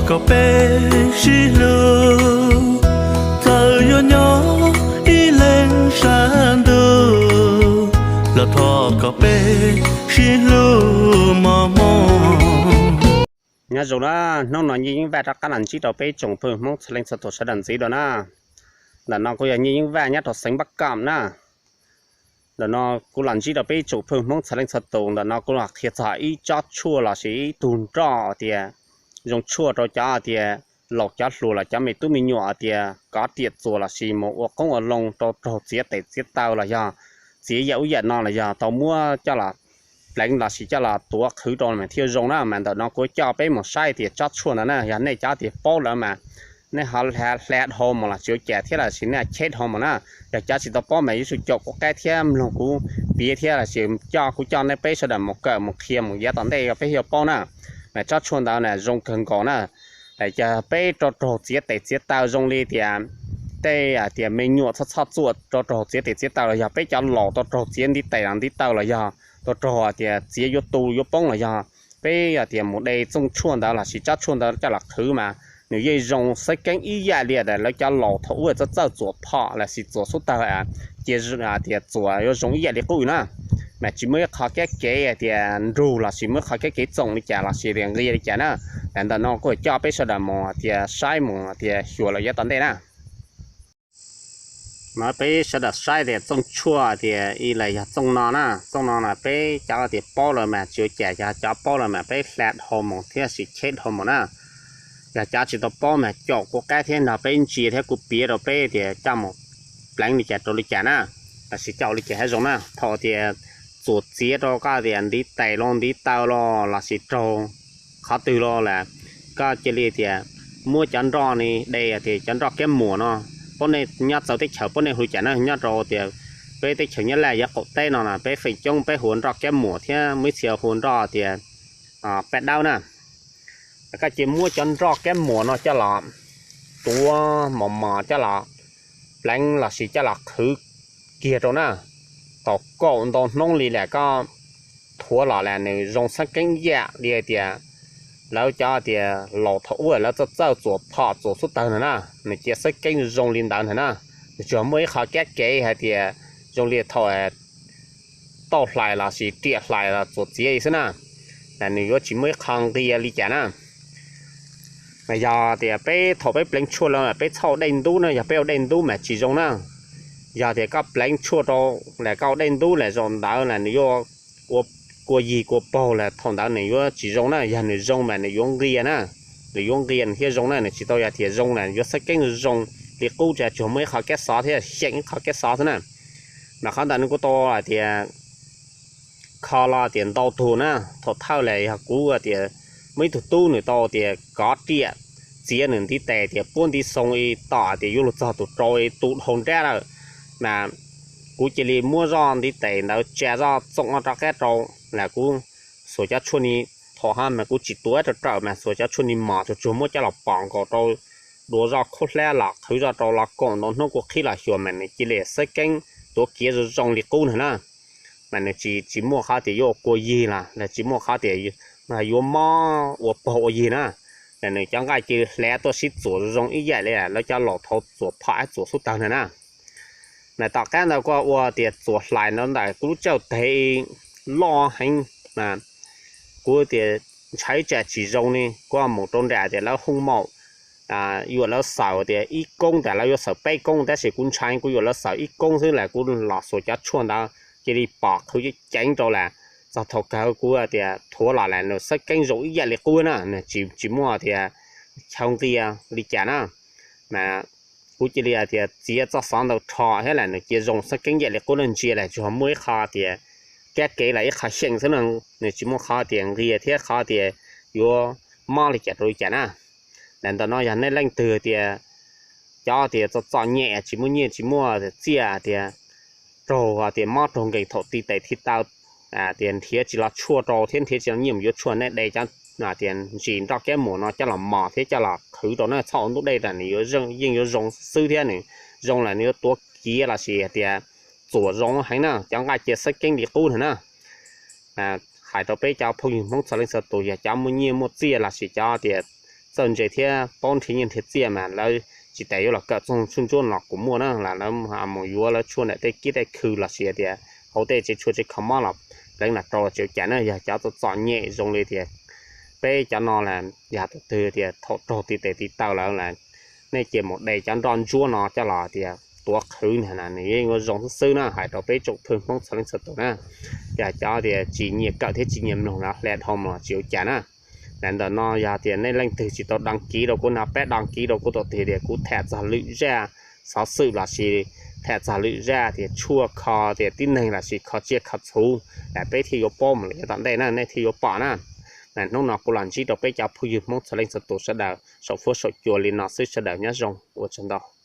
Kom peb sib hlub, txawm yuav nyob ib leeg sab ntuj, los thov kom peb sib hlub mos mos. Nyob zoo na, hnub no Nyiaj Yeeb Vaj rov qab los ntsib rau peb tsoom phooj ywg Hmoob txhua leej txhua tus sawv daws ntxiv dua na. Ntawm no kuj yog Nyiaj Yeeb Vaj nyob rau xeev Npab Kam na. Ntawm no kuv los ntsib rau peb tsoom phooj ywg Hmoob txhua leej txhua tus, ntawm no kuv los qhia txog ib tsob tshuaj lossis ib tug nroj tias zoo tshuaj rau cov tias laus cov hluas los cov me tub me nyuam tias kov riam txuas lossis mus ua qoob ua loo rau raug txiav tes txiav taw los yog txiav yam ub yam no los yog tau muab coj los pleev lossis coj los tuav qhwv rau mas thiaj zoo na. Mas ntawm no kuv coj peb mus saib tias tsob tshuaj ntawd na yog nej cov tias paub lawm mas nej ho hla dhau mus los tsis ua cas thiab lossis nej cheb dhau mus na. Yog cov tsis tau paub mas yuav tsum caum kuv qab thiab mloog kuv piav thiab lossis coj kuv coj nej peb sawv daws mus kawm mus qhia mus yav tom ntej peb thiaj paub na. Mas tsob tshuaj ntawd na zoo kawg nkaus na. Yog peb rau raug txiav tes txiav taw zoo li tias tej tias me nyuam txhob txhob txuam rau raug txiav tes txiav taw los yog peb cov laus tau raug txiav ntiv tes los ntiv taw los yog tau raug tias txiav yuav tu yuav poob los yog peb tias mus de txooj tshuaj ntawd lossis tsob tshuaj ntawd coj los qhwv mas nws yeej zoo xeeb keeb ib yam li lawv cov laus thaum ub txawj txawj txuas phom lossis txuas xub tawg cia tias txuas yuav zoo ib yam li qub na. Mas tsis muaj ib qho kab kev tias nrug lossis muaj ib qho kab kev txoom li cas lossis nqia li cas na. Ntawm no kuv coj peb sawv daws mus tias saib mus tias xyuas lawm yav tom ntej na. No peb sawv daws saib tias txooj tshuaj tias ib leeg yog txooj no na, txooj no na peb cov tias paub lawm mas tsis ua cas, yog cov paub lawm mas peb hla dhau mus thiab sis cheb dhau mus na. Yog cov tsis tau paub mas caum kuv qab thiab nrog peb ntsia thiab kuv piav rau peb tias coj mus pleev li cas rau li cas na, lossis coj li cas thiaj zoo na. Thaum tias txuas txiav rau koj tias ntiv tes los ntiv taw los lossis raug qhov twg los lawm, koj cia li tias muab cov nroj ni de tias cov nroj kab muas no, pab nej nyob txawv teb chaws pab nej hu li cas na, nyob rau tias peb teb chaws Nyab Laj yav qaum teb no na peb feem coob peb hu ua nroj kab muas thiab muaj ib txhia hu ua nroj tias paj dawb na. Koj cia muab cov nroj kab muas no coj los tuav mos mos coj los pleev lossis coj los qhwv kiag rau na. Tau kaum ntau hnub li lawm koj thuav los lawm nws zoo xeeb keeb yam li tias lawv cov tias laus thaum ub lawv txawj txawj txuas phom txuas xub tawg ntag na, nws cia xeeb keeb zoo li ntawd ntag na. Nws tsuas muaj ib qho kab kev hais tias zoo li thaum tauj hlais lossis riam hlais los txuas txiav xwb na, nws yuav tsis muaj ib qho nqia li cas na. Mas yog tias peb thaum peb pleev tshuaj lawm peb txhob ua dej ntub na, yog peb ua dej ntub mas tsis zoo na. Yog tias koj pleev tshuaj rau lawm koj ua dej ntub lawm zaum ntawd lawm nws yuav kua yig kua paug lawm thaum ntawd nws yuav tsis zoo na, yog nws zoo mas nws yuav nqia na. Nws yuav nqia nws thiaj zoo na, nws tsis tau yog tias zoo na yuav xeeb keeb zoo li qub, tsuas muaj ib qho kab xov thiab xyeem ib qho kab xov xwb na. Mas qhov ntawd nws kuj tau hais tias kho los tias ntau tug na, thaum thawj lawm yog kuv tias muaj ib tug tub nws tau tias kov riam txiav nws ntiv tes tias puab ntiv xoo ib tom tias yuav luag txog tus rau ib tu dhau nrab lawm. Mas kuv cia li muab zoj ntiv tes ntawd tsa zoj txoom rov qab rau, lawm kuv xuas cov tshuaj ni, thaum hab mas kuv tsis tuav rau rawm mas xuas cov tshuaj ni mos tsuag tsuag muab coj los pom nkaus rau, dua zoj khaub hlab los qhwv zoj rau los kaum ntau hnub kuv qhib los xyuas mas nws cia li xeeb keeb tuav kiav zoo zoo li qub ntag na. Mas nws tsis tsis muaj qhov tias yuav ua kua yig los tsis muaj qhov tias yuav mob ua paug ua yig na. Nws cov nqaij cia li hlav tuaj sib txuas zoo zoo ib yam li lawv cov laus thaum txuas phom txuas xub tawg ntag na. Mas tom qab ntawd kuj ua tias txuas hlais ntawd ntawm kuv lub tsauj teg loj heev, kuv tias ntshaw tsam tsis zoo li, kuv mus rau nram tias lawv hu maum, yuav lawv xaws tias ib koob tas lawv yuav xaws peb koob tab sis kuv ntshaw kuv yuav lawv xaws ib koob xwb lawm kuv los xuas cov tshuaj ntawd cia li pom qhwv ceev ceev rau lawm. Txog thaum kawg kuv tias thuav los lawm nws xeeb keeb zoo ib yam li qub na, nws tsis tsis muaj tias chaw nqia li cas na. Mas kuv cia li tias txiav txoj xov ntawd rho thiab lawm nws cia zoo xeeb keeb yam li qub na, ntsia lawm tsuas muaj ib qho tias kab kev los ib qho xyeem xwb na, nws tsis muaj qhov tias nqia thiab qhov tias yuav mob li cas rau li cas na. Ntawm no yog nej leej twg tias cov tias txom txom nyem tsis muaj nyiaj tsis muaj txiaj tias raug tias mob raug nkees thaum ti tes ti taw, tias nrhiav tsis los tshuaj rau thiab nrhiav tsis los nyiaj mus yuav tshuaj, nej de cov tias ntsis nroj kab muas no coj los mos thiab coj los qhwv rau na, txhob ua ntub dej tas nws yuav yeej yuav zoo xwb thiab nws zoo lawm nws yuav tuav kiav los sis tias txuas zoo heev na, cov nqaij cia xeeb keeb li qub ntag na. Hais rau peb cov phooj ywg Hmoob txhua leej txhua tus yog cov muaj nyiaj muaj txiaj los sis cov tias txawj ntse thiab paub nrhiav nyiaj nrhiav txiaj mas lawv tsis tas yuav los kawm txooj tsuj ntsuab no kuv muaj na, lawv mus yuav lawv tshuaj ntawm tej kiab tej khw los sis tias hauv tej tsev tshuaj tsev kho mob los pleev los rau los tsis ua cas na. Yog cov txom txom nyem zoo li tias peb cov no las yog tus twg tias thaum raug tiv tes tiv taw lawm las nej cia mus de cov nroj ntsuab no coj los tias tuav qhwv na, nws yeej ua zoo xwb xwb na, hais rau peb tsoom phooj ywg Hmoob txhua leej txhua tus na. Yog cov tias tsis nyiam kawm thiab tsis nyiam mloog los hle dhau mus tsis ua cas na. Ntawm no yog tias nej leej twg tsis tau daj kiv rau kuv no, pab daj kiv rau kuv tau tiag tias kuv tham txog lwm zaj xov xwm los sis tham txog lwm zaj tias tshuaj kho tias tib neeg los sis kho tsiaj kho txhu las peb thiaj yuav paub mus lawm yav tom ntej na, nej thiaj yuav pom na. Mas hnub no kuv los ntsib rau peb cov phooj ywg Hmoob txhua leej txhua tus sawv daws saum fuab saum cua li no xwb, sawv daws nyob zoo, ua tsaug ntau.